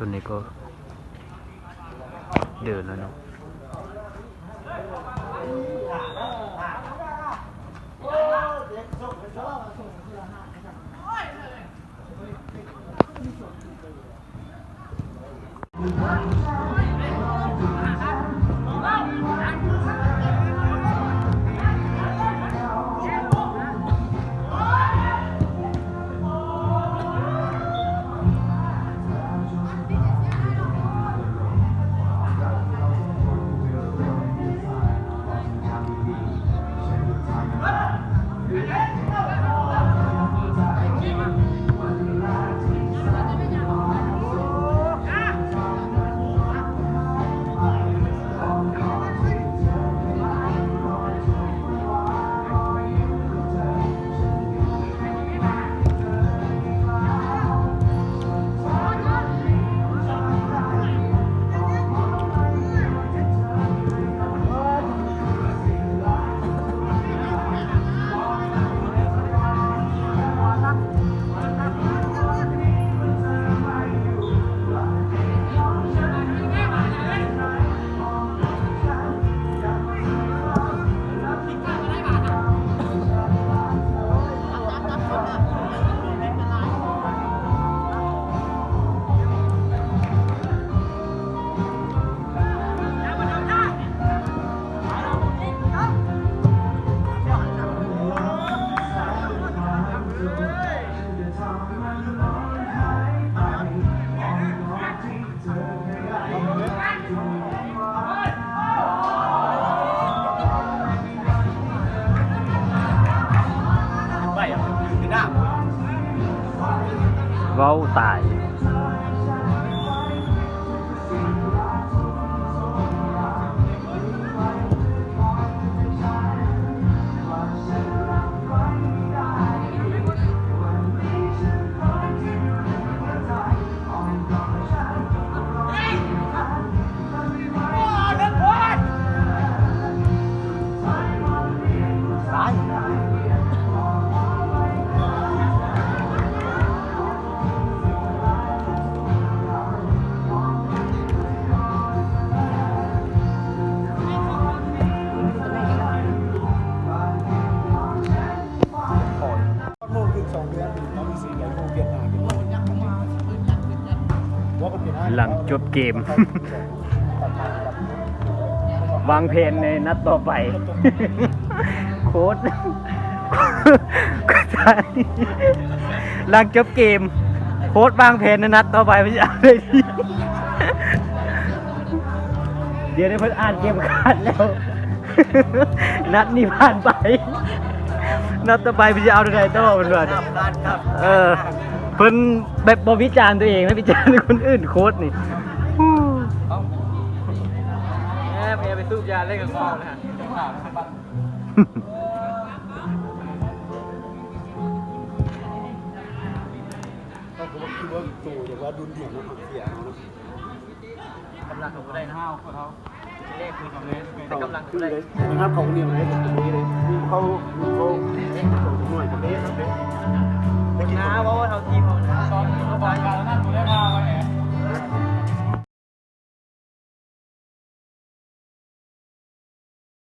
ຕົວນີ້ກໍເດີນແລ້ວເນາະ. ເວົ້າຕາຍ. ຫຼັງຈົບເກມ ວາງແຜນໃນນັດຕໍ່ໄປ ໂຄດ ຫຼັງຈົບເກມ ໂຄດວາງແຜນໃນນັດຕໍ່ໄປວ່າຊິເອົາໃດດີ. ດຽວນີ້ເພິ່ນອ່ານເກມຂາດແລ້ວ ນັດນີ້ຜ່ານໄປ ນັດຕໍ່ໄປເພິ່ນຊິເອົາແນວໃດຕໍ່ເພິ່ນວ່າ. ເອີ ເພິ່ນແບບບໍ່ວິຈານຕົວເອງນະ ວິຈານຄົນອື່ນໂຄດນີ້. ແມ່ໄປສູບຢາເລີຍກັບເຂົານະ. ເຂົາກໍວ່າຄືວ່າໂຕ ຢາກວ່າດຸນດ່ຽວນະ ເຂົາເສຍເອົານະ. ກຳລັງເຂົາບໍ່ໄດ້ນະ ຫ້າວເຂົາ ແລກຄືເຂົາເລີຍ ແຕ່ກຳລັງເຂົາບໍ່ໄດ້ ນະຄັບ ເຂົາເລີຍ ເຂົາ ເຂົາໜ່ວຍເຂົາເດ້ ນາ ເວົ້າວ່າເຮົາທີມ